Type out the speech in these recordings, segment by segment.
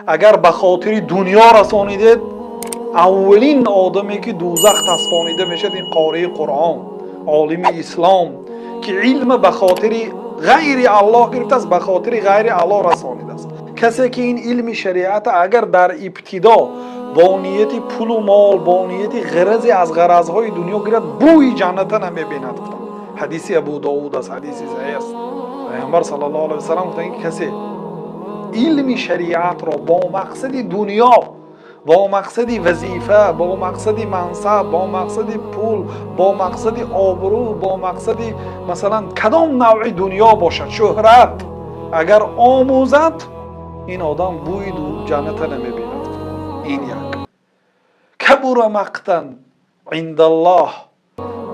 Агар ба хотири дунё расонидед, аввалин одаме ки дӯзах тасфонида мешавад, ин қории Қуръон, олими ислом, ки илма ба хотири ғайри Аллоҳ гирифтааст, ба хотири ғайри Аллоҳ расонидааст. Касе ки ин илми шариата агар дар ибтидо бо нияти пулу мол, бо нияти ғаразе аз ғаразҳои дунё гирад, бӯи ҷанната намебинад, гуфтанд. Ҳадиси Абу Довуд аст, ҳадиси саҳеҳ аст. Пайғамбар саллаллоҳу алайҳи васаллам гуфтанд, ки касе илми шариатро бо мақсади дунё, бо мақсади вазифа, бо мақсади мансаб, бо мақсади пул, бо мақсади обрӯ, бо мақсади, масалан, кадом навъи дунё бошад, шӯҳрат, агар омӯзад, ин одам бӯи ҷанната намебинад. Ин як кабура мақтан индаллоҳ,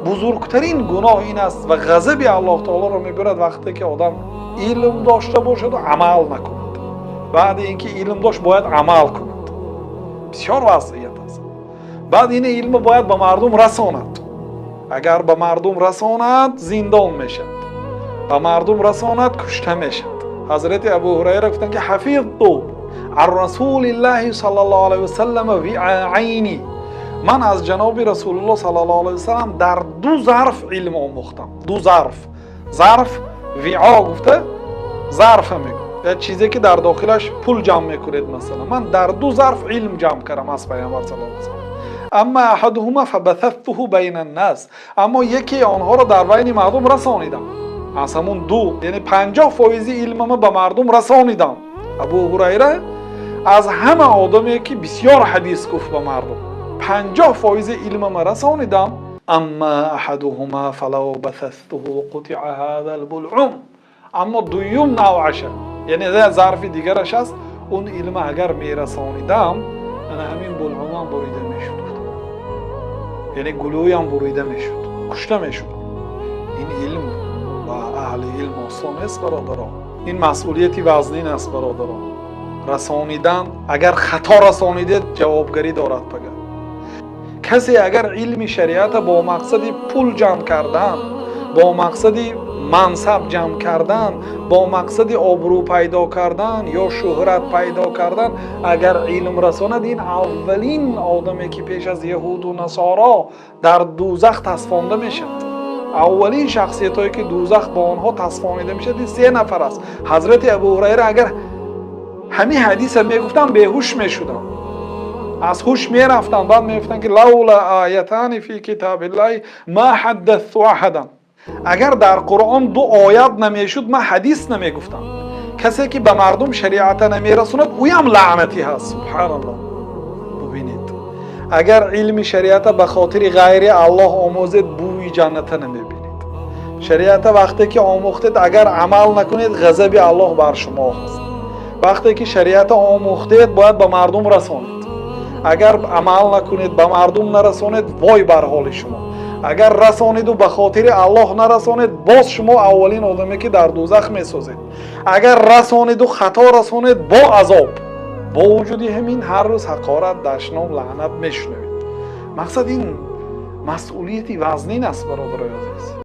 бузургтарин гуноҳ ин аст ва ғазаби Аллоҳ таолоро мебарад, вақте ки одам илм дошта бошаду амал накунад. Баъди ин ки илм дошт, бояд амал кунад. Бисёр вазъият аст. Баъд ин илмро бояд ба мардум расонад. Агар ба мардум расонад, зиндон мешавад, ба мардум расонад, кушта мешавад. Ҳазрати Абу Ҳурайра гуфтанд, ки ҳафизту ан расулиллаҳи саллаллоҳу алайҳи васаллама виъаайни, ман аз ҷаноби Расулуллоҳ саллаллоҳу алайҳи васаллам дар ду зарф илм омӯхтам. Ду зарф. Зарф, виъо гуфта зарфа мегӯ, як чизе ки дар дохилаш пул ҷамъ мекунед. Масалан, ман дар ду зарф илм ҷамъ кардам аз Пайғамбар саллаллоҳу алайҳи васаллам. Амма аҳадуҳума фабасаттуҳу байна ннас, аммо якеи онҳоро дар байни мардум расонидам. Аз ҳамун ду, яъне 50 фоизи илмама ба мардум расонидам. Абу Ҳурайра аз ҳама одаме ки бисёр ҳадис гуфт ба мардум. 50 фоизи илмама расонидам. Амма аҳадуҳума фалав басастуҳу қутиа ҳаза лбулъум, аммо дуюм навъаша, яъне зарфи дигараш аст, он илма агар мерасонидам, ана ҳамин булъумам бурида мешуд, яъне гулӯям бурида мешуд, кушта мешуд. Ин илм ва аҳли илм осон нест, бародарон. Ин масъулияти вазнин аст, бародарон. Расонидан, агар хато расонидед, ҷавобгарӣ дорад. Пага касе агар илми шариата бо мақсади пул ҷамъ кардан, бо мақсади мансаб ҷамъ кардан, бо мақсади обрӯ пайдо кардан ё шӯҳрат пайдо кардан агар илм расонад, ин аввалин одаме ки пеш аз яҳуду насоро дар дӯзах тасфонда мешавад. Аввалин шахсиятҳое ки дӯзах бо онҳо тасфонида мешавад, ин се нафар аст. Ҳазрати Абу Ҳурайра агар ҳамин ҳадиса мегуфтам, беҳуш мешудам, аз ҳуш мерафтам. Баъд мегуфтанд, ки лаула оятани фи китобиллаҳи ма ҳаддатту аҳадан, агар дар Қуръон ду оят намешуд, ман ҳадис намегуфтам. Касе ки ба мардум шариата намерасонад, ӯям лаънатӣ ҳаст. Субҳаналлоҳ. Бубинед, агар илми шариата ба хотири ғайри Аллоҳ омӯзед, бӯи ҷанната намебинед. Шариата вақте ки омӯхтед, агар амал накунед, ғазаби Аллоҳ бар шумо ҳаст. Вақте ки шариата омӯхтед, бояд ба мардум расонед. Агар амал накунед, ба мардум нарасонед, вой бар ҳоли шумо. Агар расониду ба хотири Аллоҳ нарасонед, боз шумо аввалин одаме ки дар дӯзах месозед. Агар расониду хато расонед, бо азоб. Бо вуҷуди ҳамин ҳар рӯз ҳақорат, дашном, лаънат мешунавед. Мақсад, ин масъулияти вазнин аст, бародарои азиз.